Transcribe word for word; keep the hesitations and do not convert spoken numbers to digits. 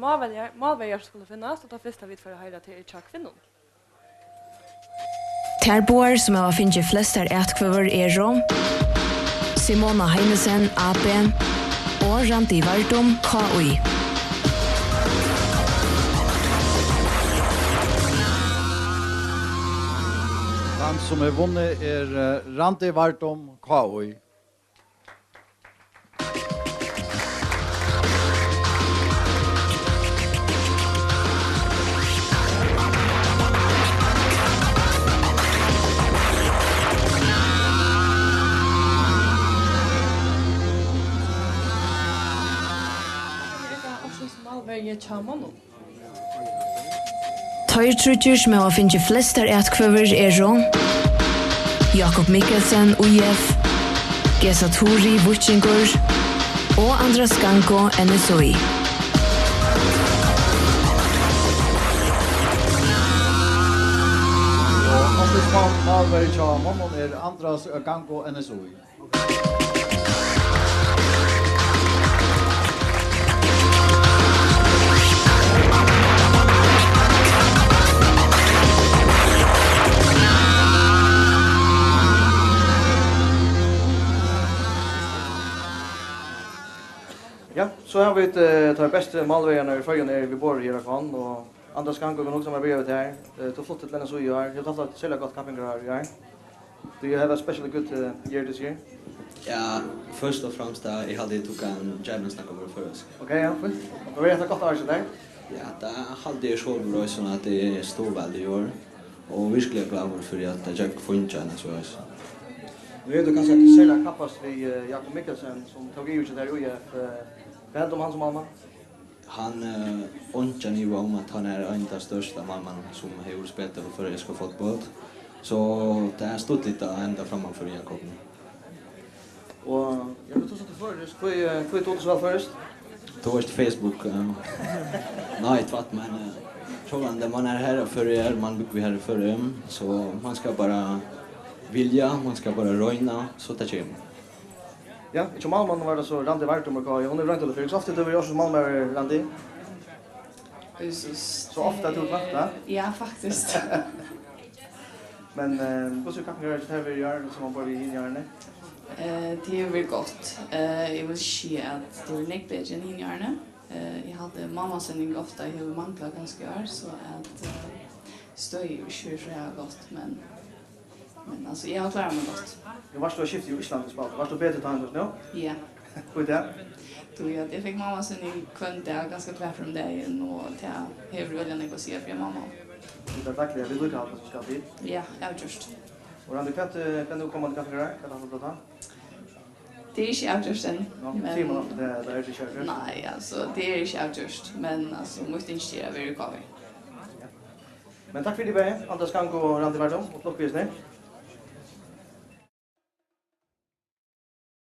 Málverjar, málverjar skulu finnast, og tað fyrsta, vit fara at hoyra, tað er hjá kvinnum. Tær báðar, sum hava fingið flestar atkvøður, eru Simona Heinesen, A B, og Randi Vardum, K I. Tann, sum hevur vunnið, er, eh, Randi Vardum, K I. Ársins málverji hjá monnum. Teir tríggir, sum hava fingið flestar atkvøður, eru Jakob Mikkelsen, U F, Gesa Turi, Víkingur, og Andras Gango, N S Í. Og Andras Gango, N S Í. Ja, so hava vit, eh, teir bestu málverjarnar í Føroyum eru við borðið her á Hvonn, og Andras Gango, kann hugsa mær at byrja við tær. Eh, tú flutti til N S Í í ár. Hevur tú havt eitt serliga gott kappingarár í ár? Do you have a specially good, uh, year this year? Ja, fyrst og fremst, eh, eg haldi, eg tók ein djevulin snakk um føroysk. Ok, ja, fínt. Og var hetta gott ár hjá tær? Ja, tað haldi eg sjálvur eisini, at eg stóð væl í ár. Og virkuliga glaður fyri, at tað gekk fínt hjá N S Í eisini. Nú hevur tú kanska ikki serliga kappast við, eh, Jakob Mikkelsen, sum tók yvir hjá tær í U F. Eh, hvat heldur tú um hann sum málmann? Hann, eh, eingin ivi um, at hann er ein av teimum størstu málmonnunum, sum hevur spælt í føroyskum fótbólti. So tað er stuttligt at enda framman fyri Jakob nú. Og, ja, men tú sigur føroyskt. Hví, eh, hví dugir tú so væl føroyskt? Tú veitst, Facebook, eh, nei, tvært, men, eh, sjálvandi, man er her í Føroyum, man búgvir her í Føroyum, so man skal bara vilja, man skal bara royna, so tað kemur. Ja, hjá málmanninum var tað so Randi Vardum, og hon hevur roynt tað fyrr. Hvussu ofta hevur tú verið í Ársins málmaður, Randi? Jesus. So ofta at tú ert vant, ha? Ja, faktiskt. Men, eh, hvussu kappingar hava tær verið í ár, sum man ber við hini árini? Eh, tað hevur verið gott. Eh, eg vil siga, at tað er nógv betri enn hini árini. Eh, eg haldi, málmanssending ofta hevur manglað kanska í ár, so at, eh, støðið er ikki verið so gott, men Men, altso, eg havi klárað meg gott. Nú varst tú á skifti í Íslandi, spældi. Varst tú betri tá enn tú ert nú? Ja. Hví tað? Tí at eg fekk málmanssending hvønn dag, kanska tvær ferðir um dagin, og tað hevur øgiliga nógv at siga fyri ein málmann. Tað er deiligt, at vit líka halda, sum skal til. Ja, avgjørt. Og Randi, hvat, eh, hvat nú komandi kappingar er? Hvat ætlar tú at ta? Tað er ikki avgjørt enn, men sigur man ofta, tað, tað er ikki avgjørt? Nei, altso, tað er ikki avgjørt, men, altso, mítt ynski er at vera í K V. Ja. Men takk fyri tað bæði, Andras Gango og Randi Vardum, og til lukku við hesum.